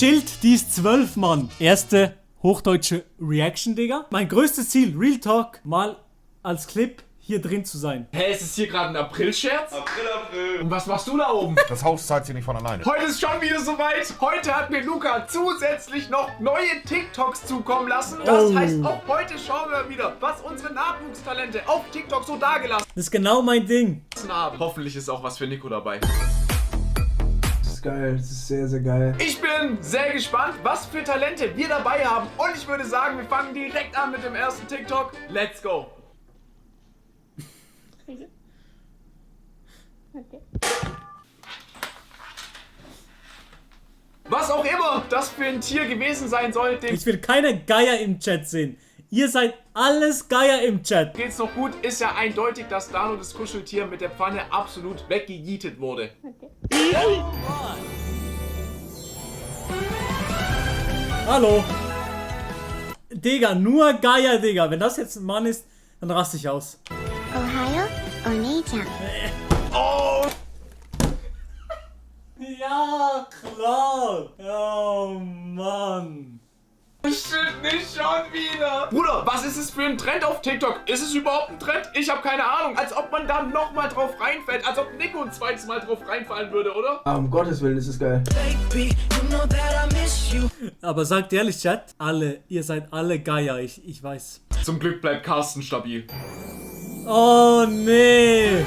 Chillt, die ist 12, Mann. Erste hochdeutsche Reaction, Digga. Mein größtes Ziel, Real Talk, mal als Clip hier drin zu sein. Hä, ist es hier gerade ein April-Scherz? April. Und was machst du da oben? Das Haus zahlt sich nicht von alleine. Heute ist schon wieder soweit. Heute hat mir Luca zusätzlich noch neue TikToks zukommen lassen. Das heißt, auch heute schauen wir wieder, was unsere Nachwuchstalente auf TikTok so dagelassen Das ist genau mein Ding. haben. Hoffentlich ist auch was für Nico dabei. Das ist geil, das ist sehr, sehr geil. Ich bin sehr gespannt, was für Talente wir dabei haben. Und ich würde sagen, wir fangen direkt an mit dem ersten TikTok. Let's go. Was auch immer das für ein Tier gewesen sein soll, dem Ich will keine Geier im Chat sehen. Ihr seid alles Geier im Chat. geht's noch gut. Ist ja eindeutig, dass Dano, das Kuscheltier, mit der Pfanne absolut weggejietet wurde. Hallo. Digga, nur Geier, Digga. Wenn das jetzt ein Mann ist, dann raste ich aus. Ohayo, Oni-chan. Ja, klar. Oh, Mann. Shit, nicht schon wieder. Bruder, was ist es für ein Trend auf TikTok? Ist es überhaupt ein Trend? Ich habe keine Ahnung. Als ob man da nochmal drauf reinfällt. Als ob Nico ein zweites Mal drauf reinfallen würde, oder? Um Gottes Willen, ist es geil. Aber sagt ehrlich, Chat, ihr seid alle Geier, ich weiß. Zum Glück bleibt Carsten stabil. Oh, nee.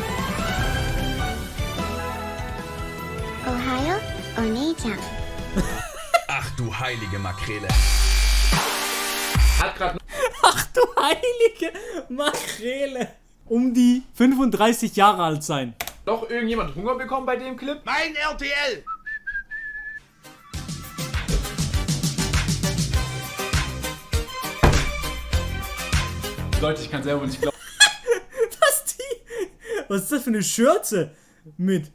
Ohayo, Oni-chan. Ach du heilige Makrele. Hat gerade Ach du heilige Makrele. Um die 35 Jahre alt sein. noch irgendjemand Hunger bekommen bei dem Clip? Mein RTL! Leute, ich kann selber nicht glauben. Was ist das für eine Schürze? Mit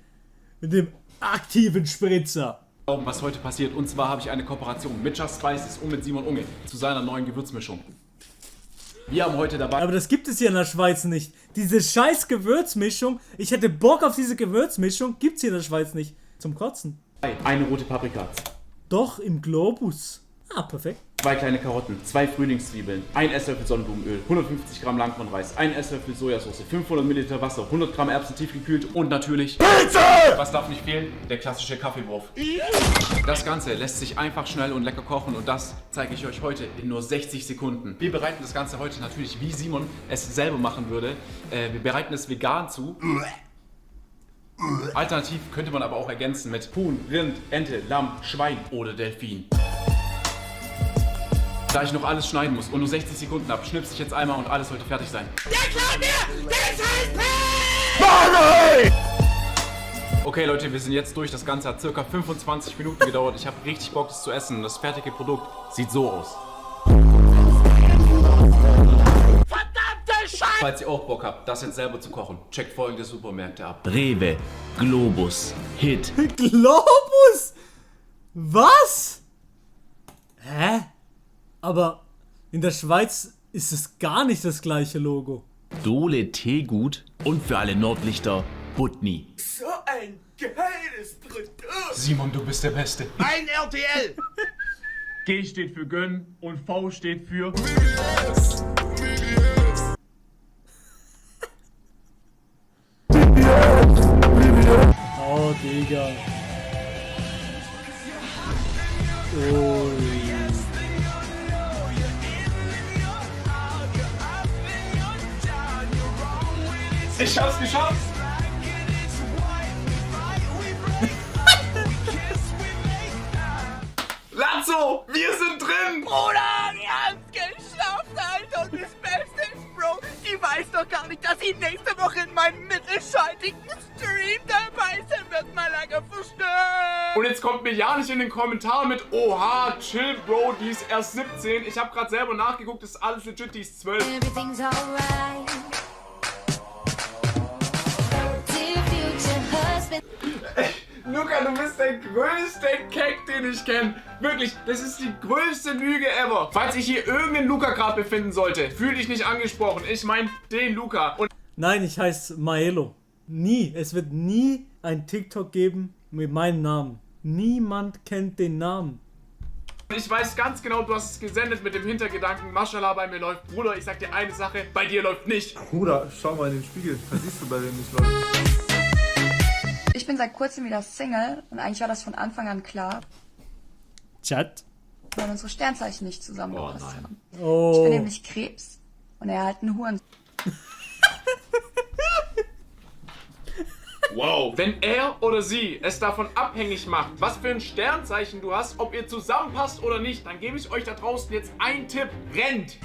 dem aktiven Spritzer. Was heute passiert. Und zwar habe ich eine Kooperation mit Just Spices und mit Simon Unge zu seiner neuen Gewürzmischung. Wir haben heute dabei Aber das gibt es hier in der Schweiz nicht. Diese scheiß Gewürzmischung. Ich hätte Bock auf diese Gewürzmischung. Gibt's hier in der Schweiz nicht. Zum Kotzen. eine rote Paprika, Doch, im Globus. Ah, perfekt. 2 kleine Karotten, 2 Frühlingszwiebeln, 1 Esslöffel Sonnenblumenöl, 150 Gramm Langkornreis, 1 Esslöffel Sojasauce, 500 Milliliter Wasser, 100 Gramm Erbsen tiefgekühlt und natürlich Pilze! Was darf nicht fehlen? Der klassische Kaffeewurf. Das Ganze lässt sich einfach schnell und lecker kochen und das zeige ich euch heute in nur 60 Sekunden. Wir bereiten das Ganze heute natürlich, wie Simon es selber machen würde. Wir bereiten es vegan zu. Alternativ könnte man aber auch ergänzen mit Huhn, Rind, Ente, Lamm, Schwein oder Delfin. Da ich noch alles schneiden muss und nur 60 Sekunden habe, schnipse ich jetzt einmal und alles sollte fertig sein. Okay Leute, wir sind jetzt durch. Das Ganze hat circa 25 Minuten gedauert. Ich habe richtig Bock, das zu essen. Das fertige Produkt sieht so aus. Falls ihr auch Bock habt, das jetzt selber zu kochen, checkt folgende Supermärkte ab. Rewe, Globus, Hit. Globus? Was? Hä? Aber in der Schweiz ist es gar nicht das gleiche Logo. Dole Teegut und für alle Nordlichter Butni. So ein geiles Produkt. Simon, du bist der Beste. Mein RTL! G steht für Gönn und V steht für... Oh, Digga. Oh. Ich hab's geschafft! Lazzo, wir sind drin! Bruder, die haben's geschafft, Alter. Und das Beste ist, Bro, die weiß doch gar nicht, dass sie nächste Woche in meinem mittelschaltigen Stream dabei sein wird, mal lange verstört. Und jetzt kommt mir ja nicht in den Kommentaren mit Oha, chill, Bro, die ist erst 17. Ich habe gerade selber nachgeguckt, das ist alles legit, die ist 12. Everything's alright. Dear future husband. Luca, du bist der größte Keck, den ich kenne. Wirklich, das ist die größte Lüge ever. Falls ich hier irgendeinen Luca gerade befinden sollte, fühl dich nicht angesprochen. Ich meine den Luca. Und Nein, ich heiße Maelo. Nie. Es wird nie ein TikTok geben mit meinem Namen. Niemand kennt den Namen. Ich weiß ganz genau, du hast es gesendet mit dem Hintergedanken, Maschallah, bei mir läuft. Bruder, ich sag dir eine Sache, bei dir läuft nicht. Bruder, schau mal in den Spiegel. Da siehst du, bei wem es läuft. Ich bin seit kurzem wieder Single und eigentlich war das von Anfang an klar, Chat. weil unsere Sternzeichen nicht zusammengepasst haben. Ich bin Oh. nämlich Krebs und er halt ein Huren. Wow. Wenn er oder sie es davon abhängig macht, was für ein Sternzeichen du hast, ob ihr zusammenpasst oder nicht, dann gebe ich euch da draußen jetzt einen Tipp. Rennt!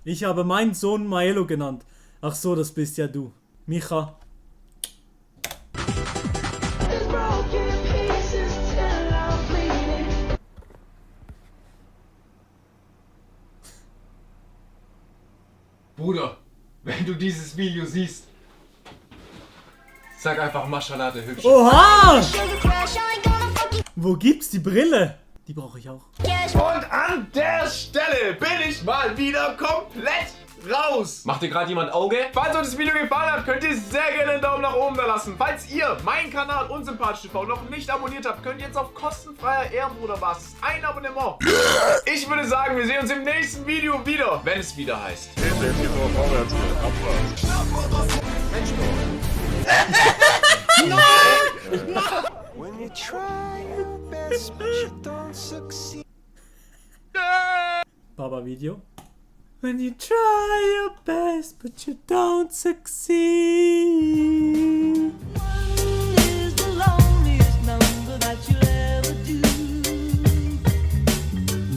Ich habe meinen Sohn Maelo genannt. Ach so, das bist ja du. Micha. Bruder, wenn du dieses Video siehst, sag einfach Maschallah, der Hübsche. Oha! Wo gibt's die Brille? Die brauche ich auch. Und an der Stelle bin ich mal wieder komplett raus. Macht dir gerade jemand Auge? Falls euch das Video gefallen hat, könnt ihr sehr gerne einen Daumen nach oben da lassen. Falls ihr meinen Kanal Unsympathisch TV noch nicht abonniert habt, könnt ihr jetzt auf kostenfreier Ehrenbruderbasis ein Abonnement. Ich würde sagen, wir sehen uns im nächsten Video wieder, wenn es wieder heißt. Baba Video. When you try your best but you don't succeed.